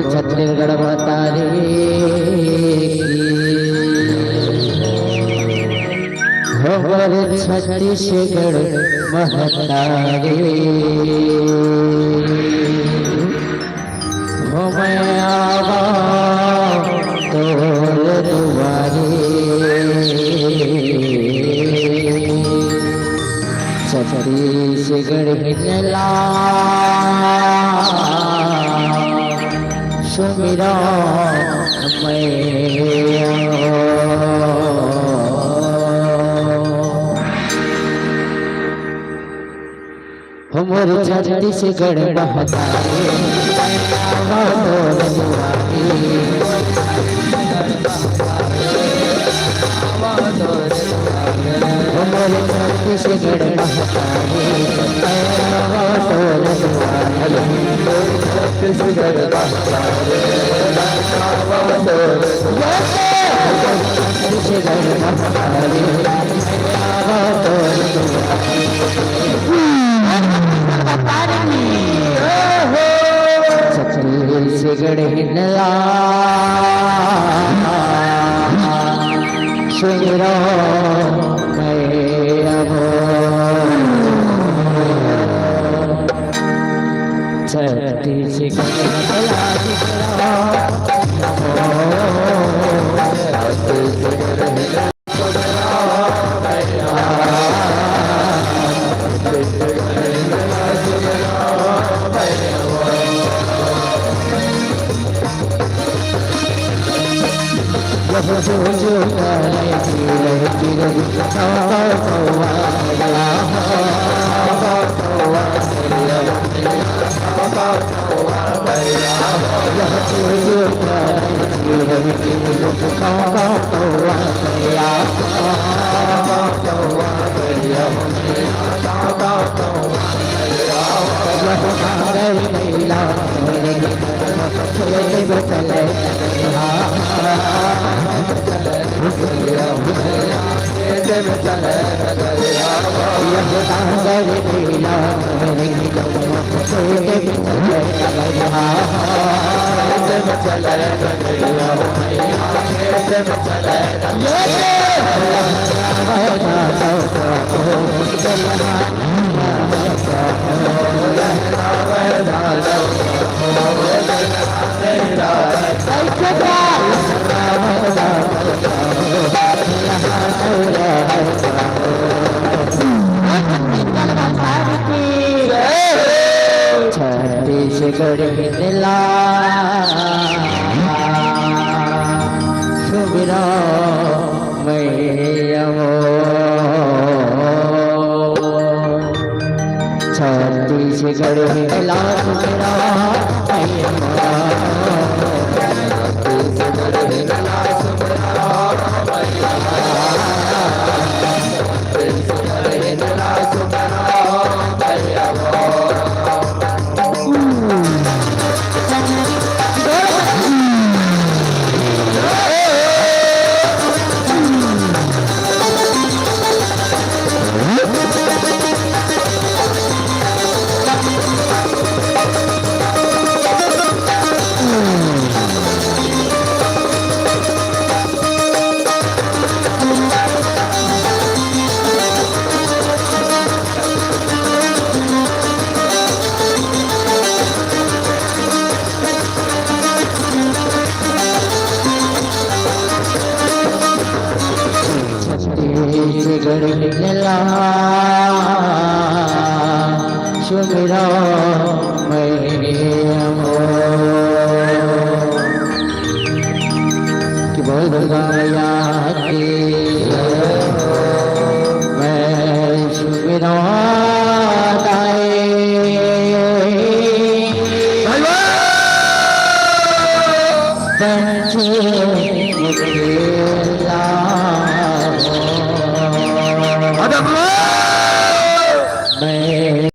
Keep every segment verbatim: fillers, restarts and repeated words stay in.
छत्तीसगढ़ महतारी की, हमर छत्तीसगढ़ महतारी, हो मैं आवा तोर दुआरी। छत्तीसगढ़ हिनला सुमिरन मैं। हमर छत्तीसगढ़ महतारी, आवा तोर दुआरी। हमर छत्तीसगढ़ महतारी, आवा तोर दुआरी। छत्तीसगढ़ महतारी, आवा तोर दुआरी। छत्तीसगढ़ महतारी, आवा तोर दुआरी। छत्तीसगढ़ हिनला सुमिरन मैं आवा। छत्तीसगढ़ हिनला सुमिरन। छत्तीसगढ़ हिनला सुमिरन मैं आवा। छत्तीसगढ़ हिनला सुमिरन मैं आवा। छत्तीसगढ़ हिनला सुमिरन मैं आवा। कि बोल गया कि मैं सुमिरन दाई। पंच मुखेला। मैं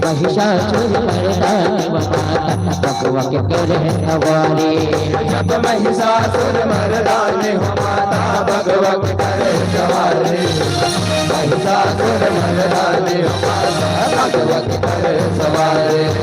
महिषासुर मर्दानी वो माता, भगवा के करे सवारी। जब महिषासुर मर्दानी वो माता, भगवा के करे सवारी। महिषासुर मर्दानी वो माता, भगवा के करे सवारी।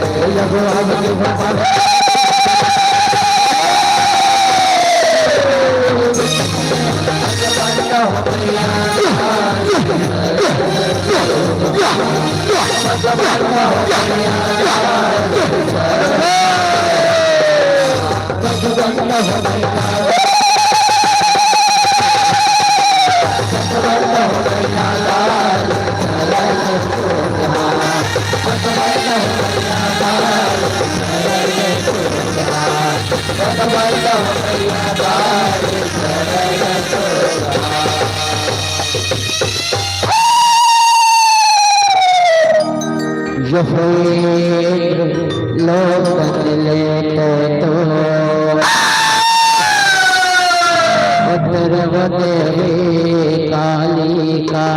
जब हम यह इंद्र लोकन लेत तो, उपद्रव देवी कालिका।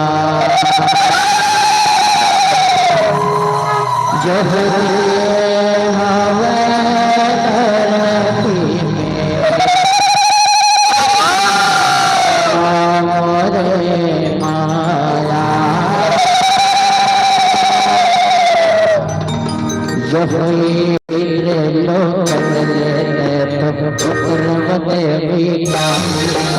जब हवे धरती में मोरे माया। जब इंद्र लोकन लेत तो, उपद्रव देवी कालिका।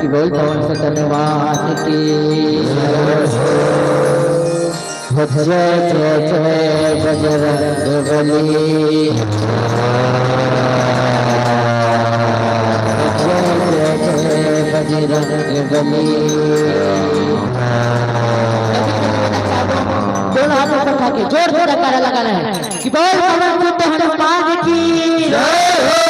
कि बोल पवन सुत हनुमान की। जय जय जय बजरंग बली। जय जय जय बजरंग बली। दोनों हाथ ऊपर उठा के। जोर से जयकारा लगा रहे हैं कि बोल पवन पुत्र हनुमान की जय हो।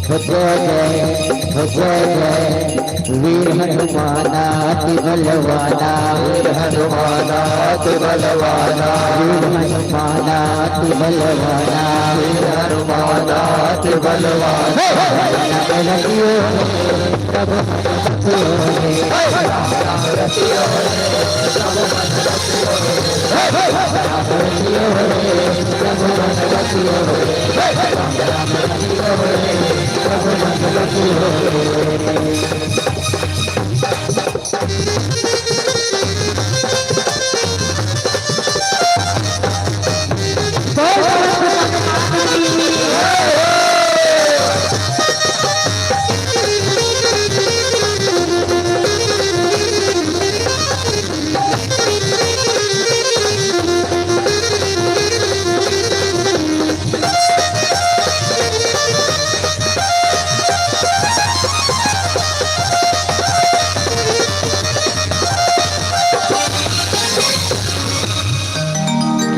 हो जय जय, हो जय जय, वीर हनुमान अति बलवाना, वीर हनुमान अति बलवाना, वीर हनुमान अति बलवाना, वीर हनुमान अति बलवाना।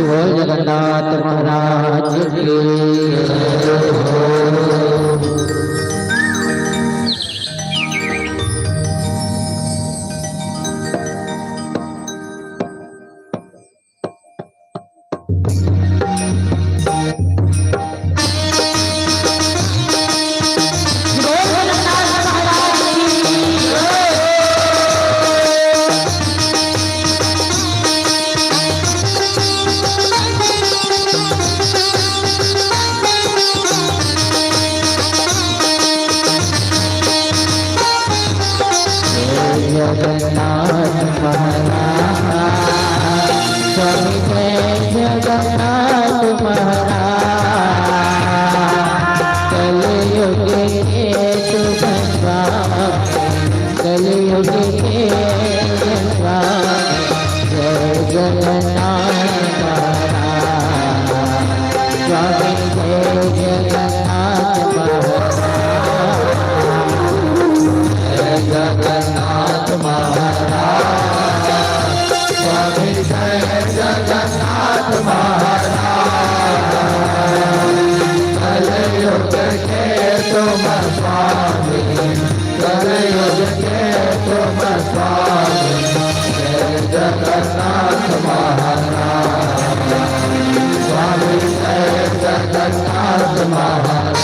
बोल जगन्नाथ महाराज की जय हो। जगन्नाथ महाराज, स्वामी जय जगन्नाथ महाराज, कलयुग के तुम स्वामी, कलयुग के स्वामी, जय जगन्नाथ महाराज, स्वामी जय जगन्नाथ महाराज। जय जगन्नाथ महाराज, स्वामी जय जगन्नाथ महाराज। कलयुग के तुम स्वामी, कलयुग के तुम स्वामी, जय जगन्नाथ महाराज, स्वामी जय जगन्नाथ महाराज।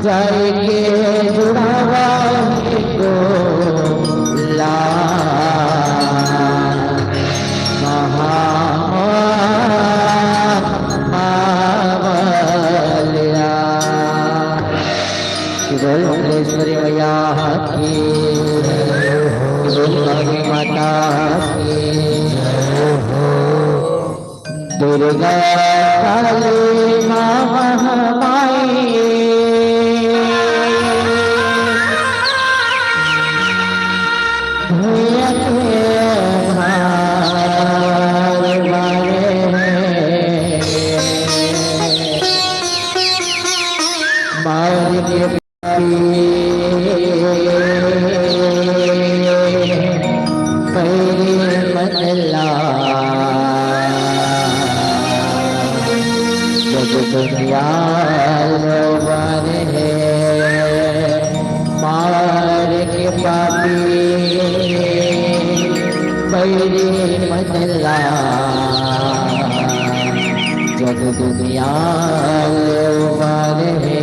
जाइके जुड़ावा एको लाल महा मावलिया। बोल भुवनेश्वरी मैया की, बोल काली माता की। दुर्गा काली माँ महामाई, भैया के भार बारे। मार के बैरी मन ला जग दुनिया लोबर हे। मार के पापी बैरी मन ला जग दुनिया लोबर हे।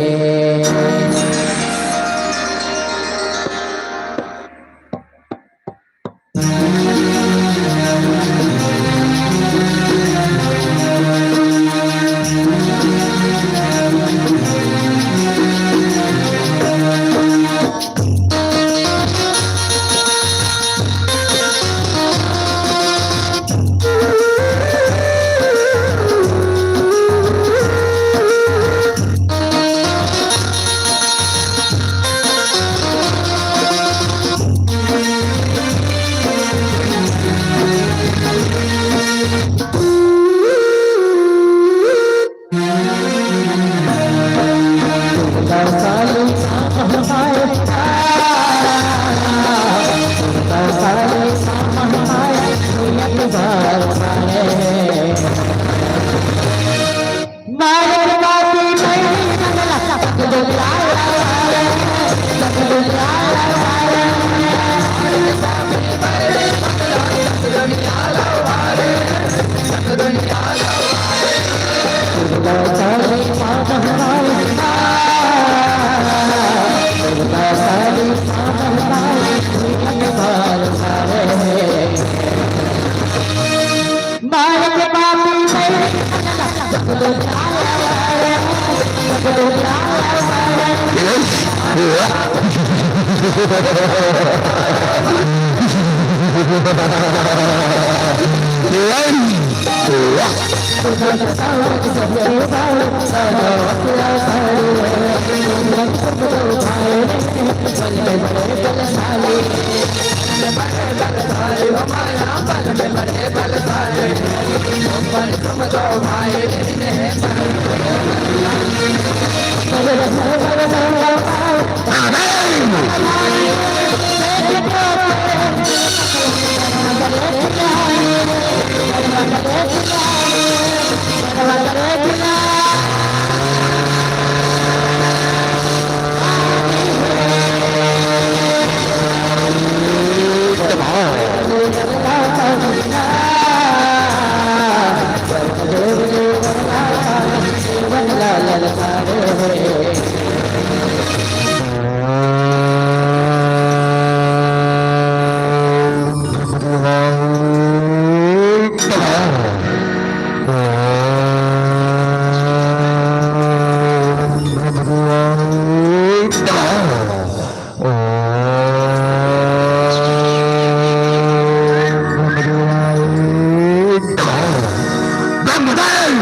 ब्रह्मदेव,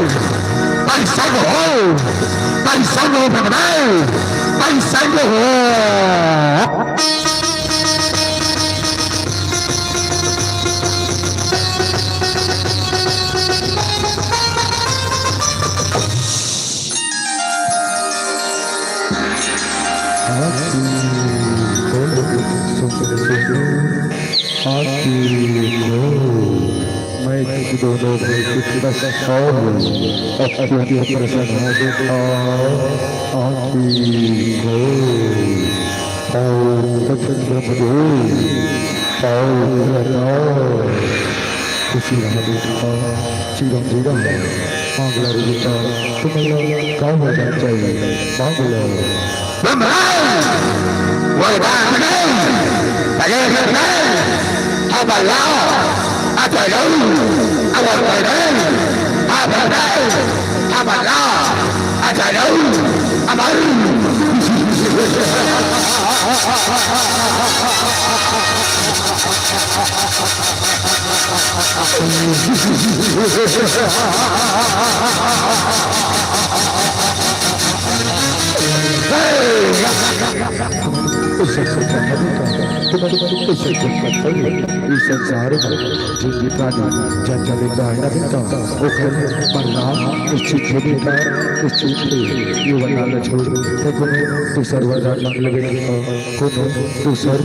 भाई संग हो, भाई संग हो ब्रह्मदेव, भाई संग हो। आखिरी को मैं तुम दोनों को कितना सौ अत्यंत प्रसन्न हो देखा। आखिरी को और सत्संग ब्रह्मदेव और प्रणाम। खुशी रहा बेटा, चिरंजीव रहा। मांग ला रे बेटा, तुम्हें ला का वरदान चाहिए, मांग लो। ब्रह्मराज, वरदान नहीं, बले नहीं, अबला, अचलो, अवतरण, अबला, अबला, अचलो, अमर। इस संसार में जिन जिन प्राणी जन जन दाहिना बिंदा, ओकर मरना निश्चित हे बेटा, निश्चित हे। ये वरदान ल छोड़, ते कोनो दूसर वरदान मांग ले बेटा, कोनो दूसर।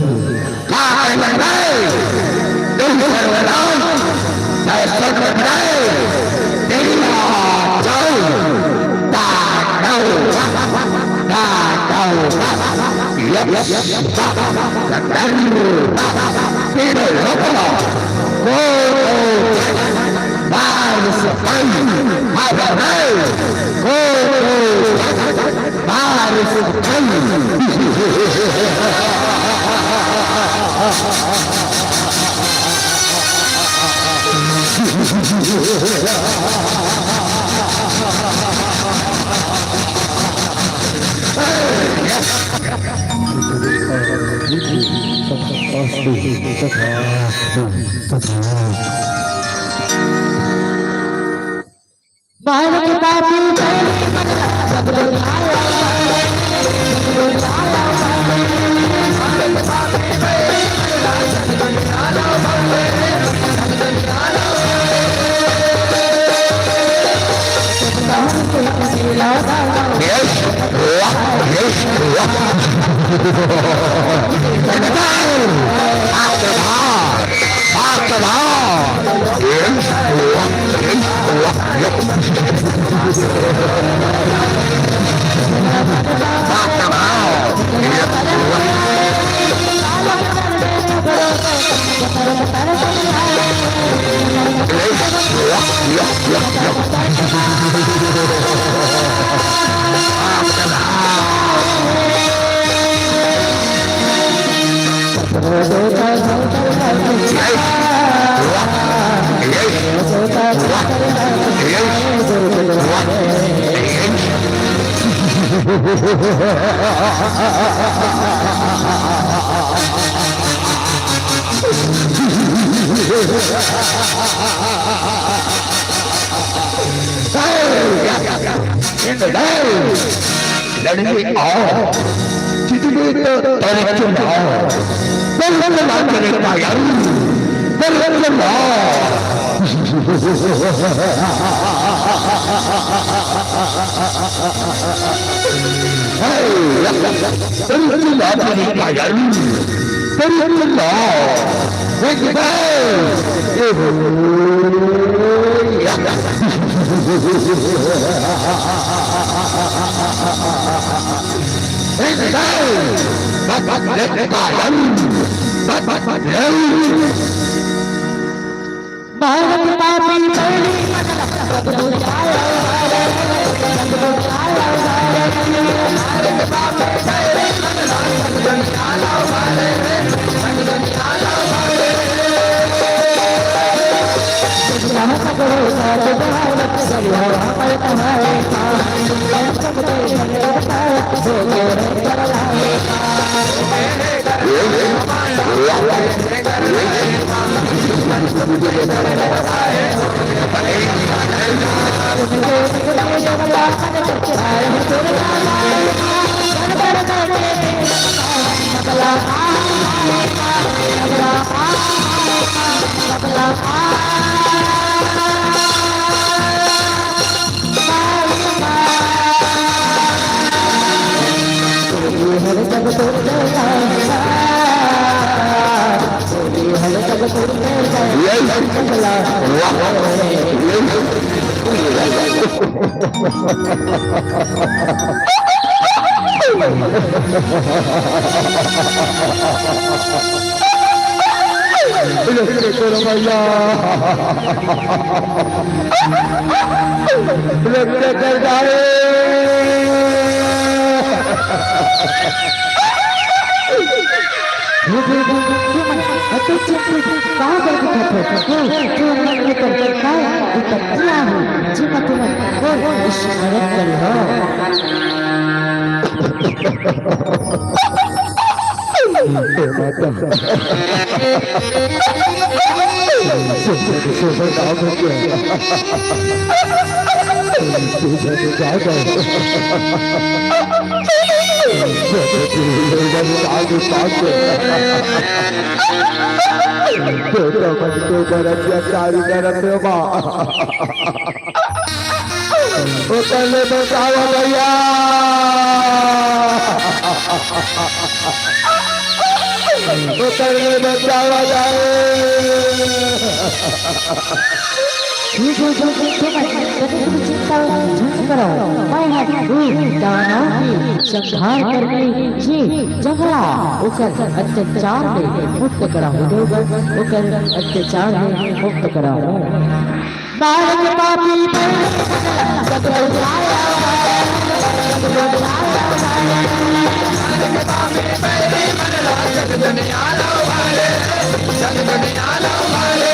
लड़के आओ, जितने तो तरे चुनाव, बल्कि ना करे पायल, बल्कि ना। बल्कि ना करे पायल, बल्कि ना। एक बार, ए हो, या। रक्षा करो भैया, रक्षा कर दाई। ये देखो, तुमन अति चिंतित काबर दिखत हो? वो जो मन के कर काय दिक्कत क्या हो? जी मत मन, वो स्मरण कर लो। हे माता। सुंदर, सुंदर नाम है क्या? सुंदर नाम है। सुंदर नाम है। बेटा मन के ऊपर अत्याचारी करत हे माँ। ओकर ले बचावा भैया, ओकर ले बचावा जाए। ठीक हो जाओ, तुम तनिक भी चिंता झन करो। मैं हूँ वीर दानव के संहार करके ये जंगला ओकर अत्याचार ले मुक्त कराहूँ, ओकर अत्याचार ले मुक्त कराहूँ। मार के पापी बैरी मन ला जग दुनिया ला वाले, जग दुनिया ला वाले, जग दुनिया ला वाले।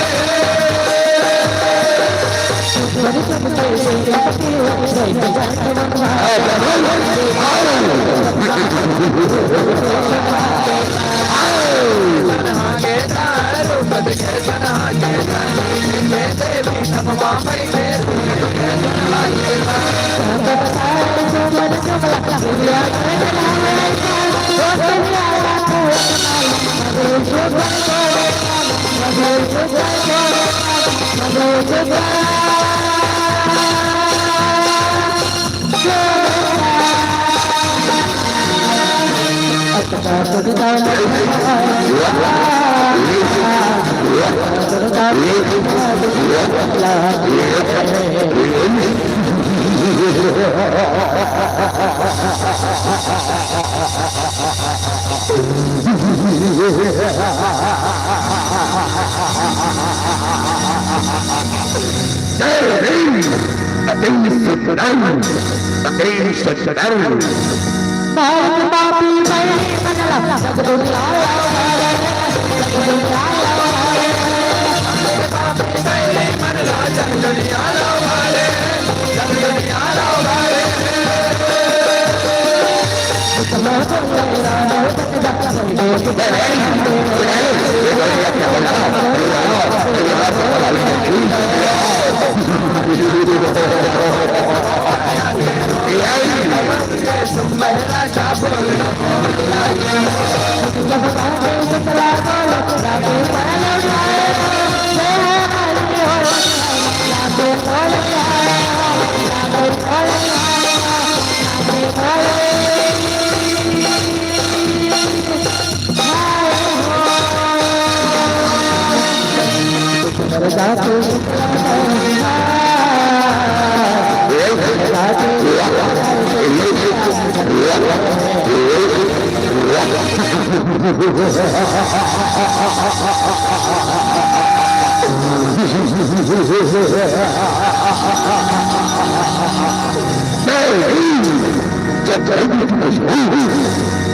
जब जल्दी मजबूर,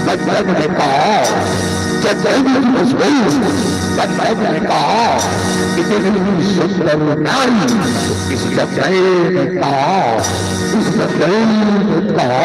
मैं जल्द में कहा, जब जल्दी मजबूर, मैं जल्द में कहा, इतनी सुंदर नारी, इस जगह में कहा, इस जगह में कहा।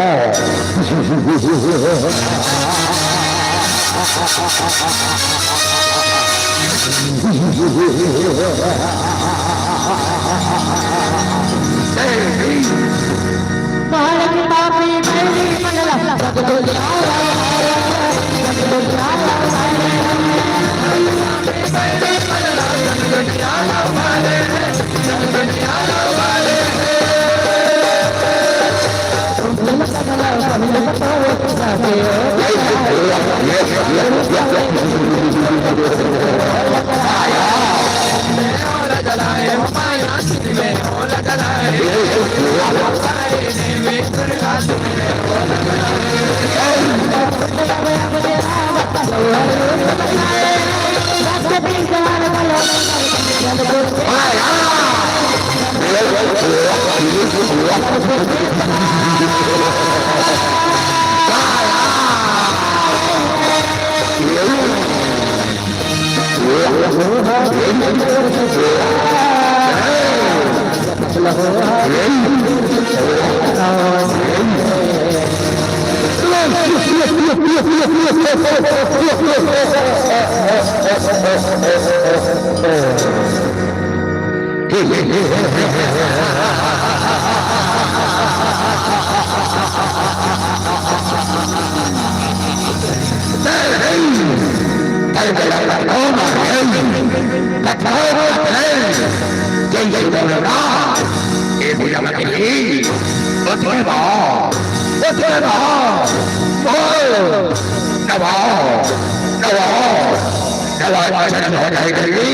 नवा चंद हो जाए गली,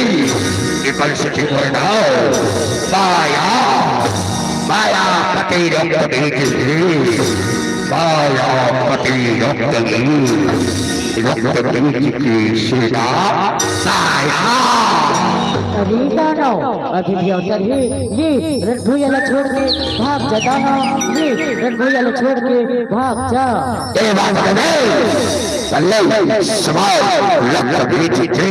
ये परिस्थिति को हटाओ। माया, मायापति रक्त बीज ही, मायापति रक्त बीज, रक्त बीज की सीता माया। अरे दानव, अभी भी अवसर है, ये रणभुइया ला छोड़ के भाग जा दानव, ये रणभुइया ला छोड़ के भाग जा। ये बात कहे, बल्ले, समाज, लक्त बीज ही।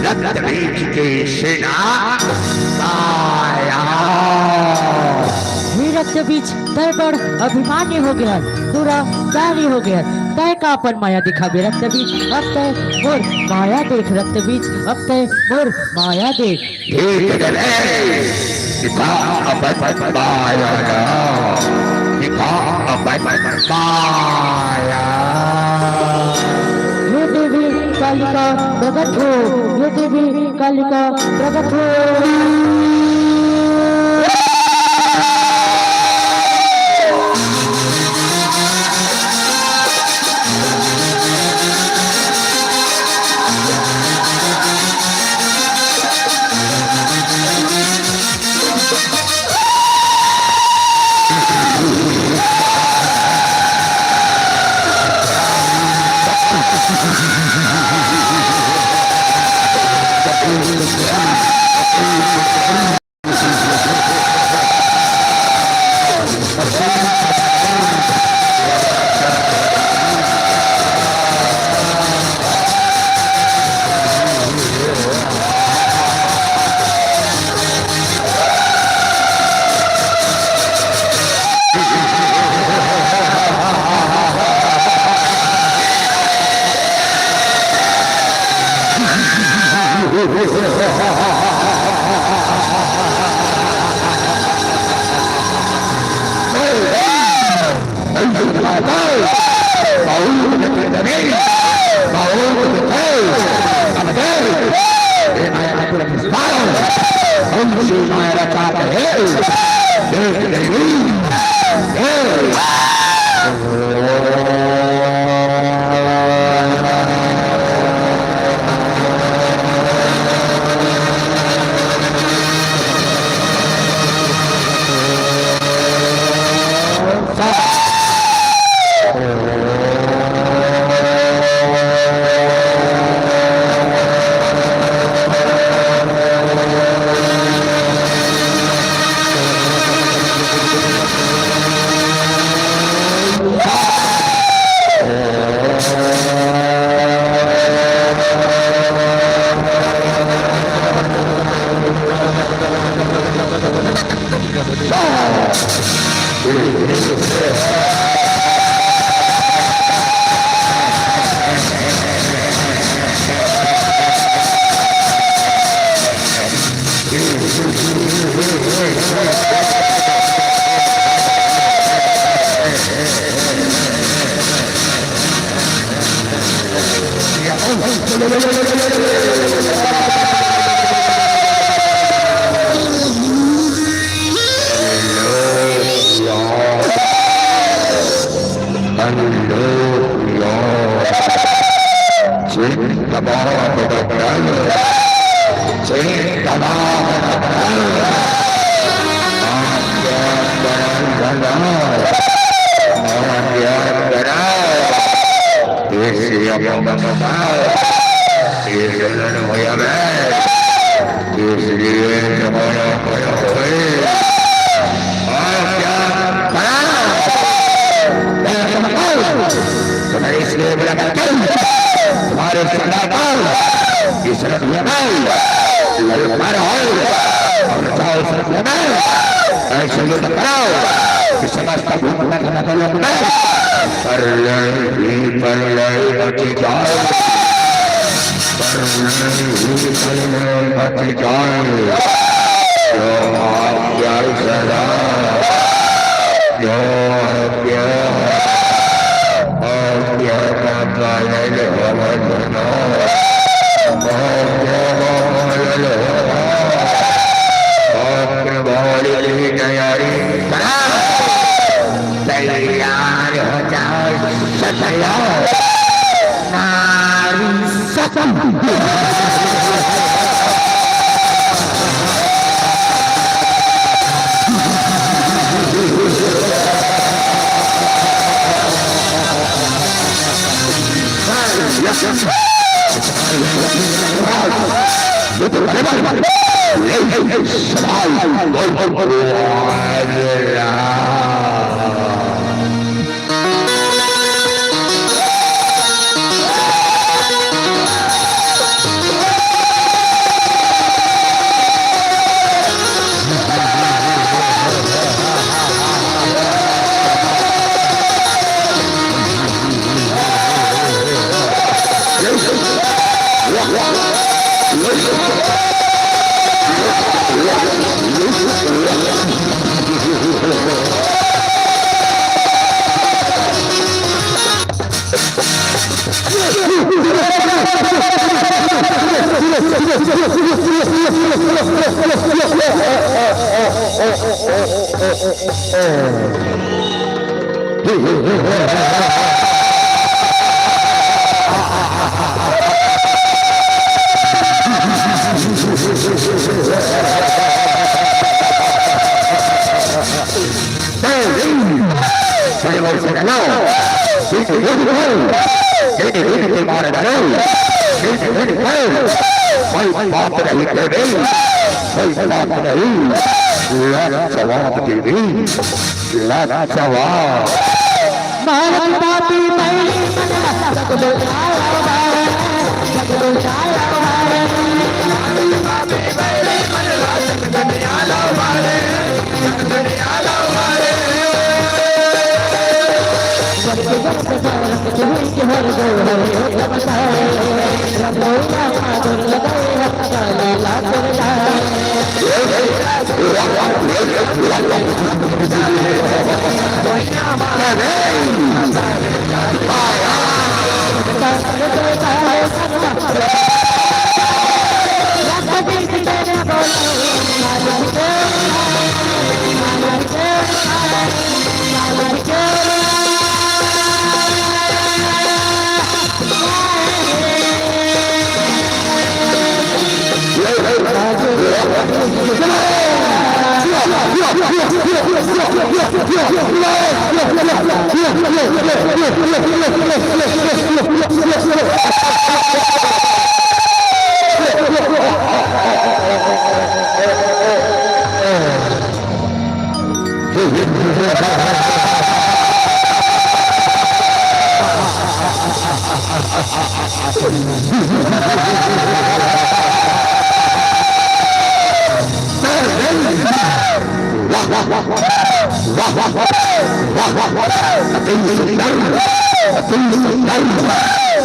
रक्त बीज की सेना माया। हे रक्त बीज, तय बड़ अभिमानी हो गया, दुराचारी हो गया। तय का अपन माया दिखाबे रक्त बीज, अब तय मोर माया देख रक्त बीज, अब तय मोर माया देख। ठीक है, दिखा अपन माया, दिखा अपन माया। हे देवी कालिका प्रकट हो, हे देवी कालिका प्रकट हो। Hello, hello. चित दबा के रख, चित दबा के रख। आज्ञा करो, आज्ञा करो। इसी अपना बताओ, ये दुल्हन भैया में, इसलिए जमाया गया है। आज्ञा करो। तुम्हारे इसलिए मेरा बचन, तुम्हारे सरदार, इस रथ में ललकार हो और जाओ उस रथ में, ऐसे युद्ध कराओ कि समस्त भूत नगर नगर में प्रलय ही प्रलय मच जाए, प्रलय ही प्रलय मच जाए। जो आज्ञा सदा, जो आज्ञा, आज्ञा का पालन होगा, आज्ञा का पालन होगा। आज्ञा वाली की तैयारी करो, तैयार हो जाओ, सजलो नारी सतम। कोई बात नहीं देवी, कोई बात नहीं। लाजवाब देवी, लाजवाब।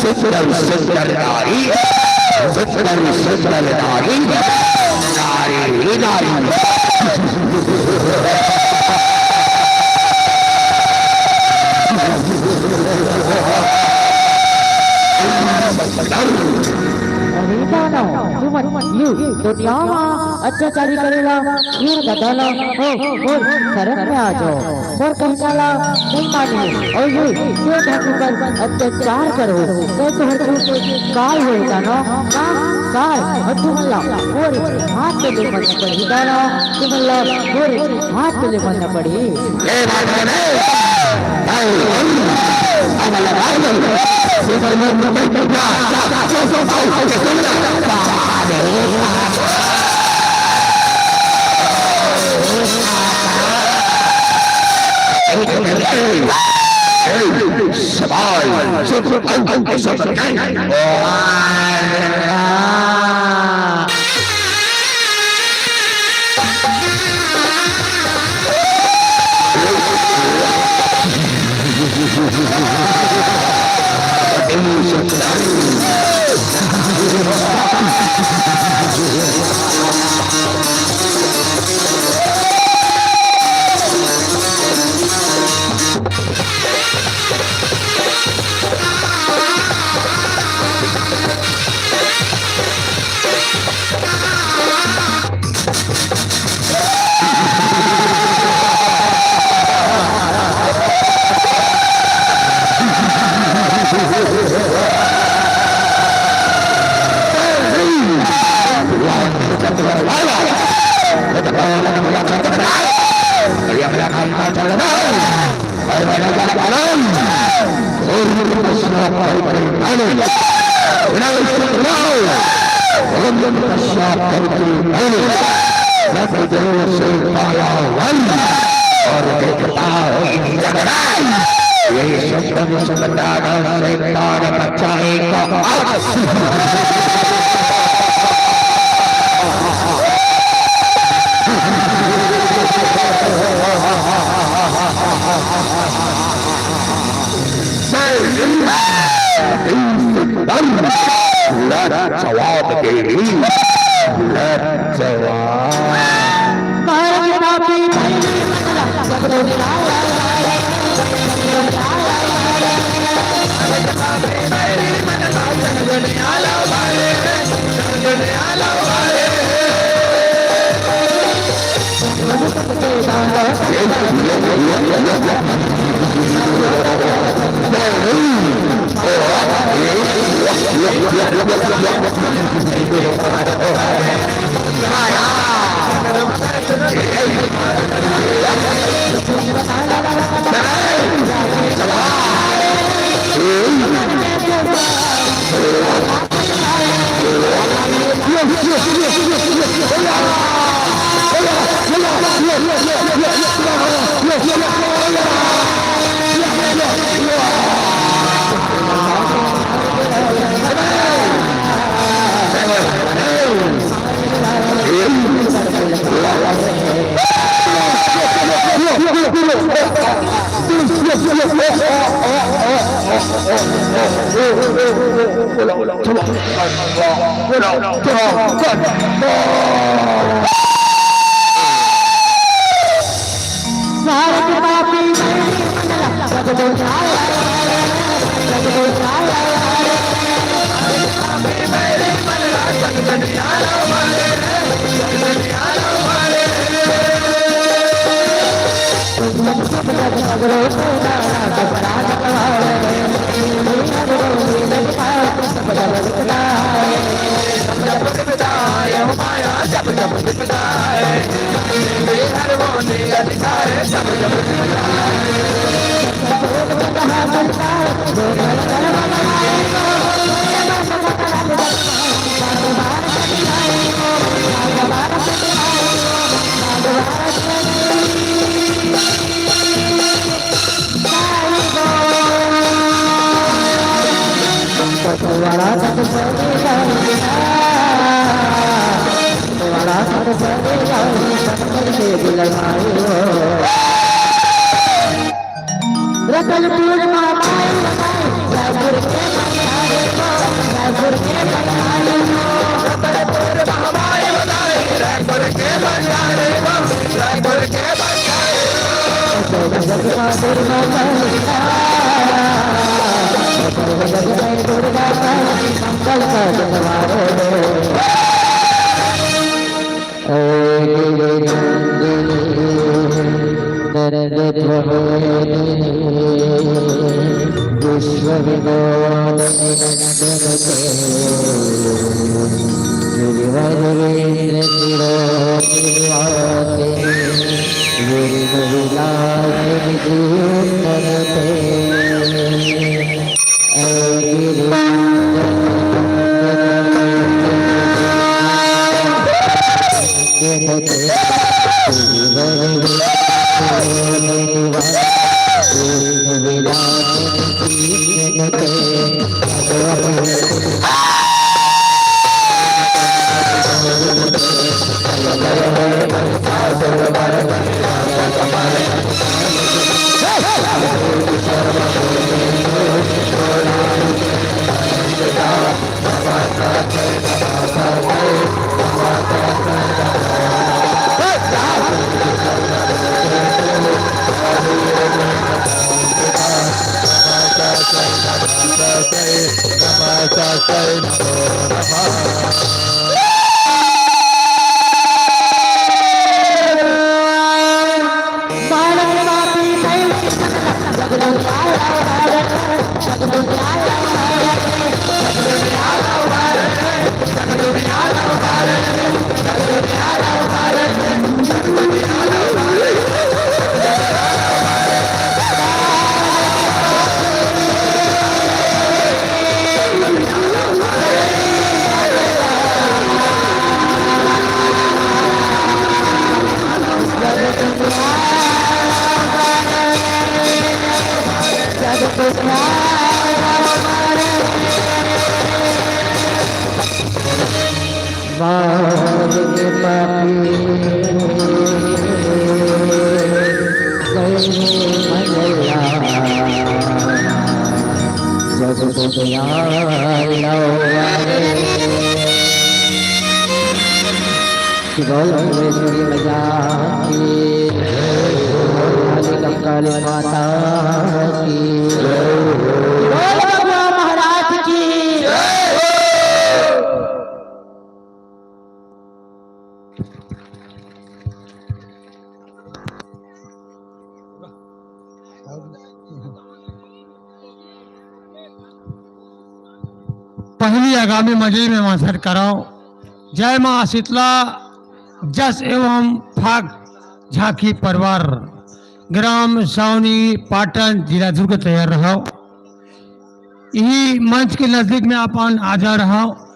सुंदर, सुंदर नारी, सुंदर, सुंदर नारी, नारी ही नारी। अरे दानव, तुमन ये दुनिया मा अत्याचारी करेला, ये बताना हो, मोर शरण में आ जाओ। मोर कहना ला नहीं माने, अउ ये जो धरती पर अत्याचार करो, तो तुहर के काल होए दानव, ना काल, अउ तुमन ला मोर हाथ में ले मरना पड़ही दानव, तुमन ला मोर हाथ में ले मरना पड़ही। ए राजगणे, ए, अब लगा दो। सुपर में मुंबई टुकड़ा, सो, सो, सो, सो, सो, सो, सवाल, सुपर, सुपर, सुपर। और देखता हूँ जगराई, ये शब्द में शब्द दादा शैतान बच्चा एक जवाब देवी, जवाब। श्री गौर भुवनेश्वरी मैया की, श्री काली कंकाली माता की, श्री गौर बबुआ महाराज की। पहली आगामी मंडली में माथर कराओ। जय माँ शीतला, जस एवं फाग झांकी परिवार, ग्राम सावनी, पाटन, जिला दुर्ग, तैयार रहो। यही मंच के नजदीक में अपन आ जा रहो।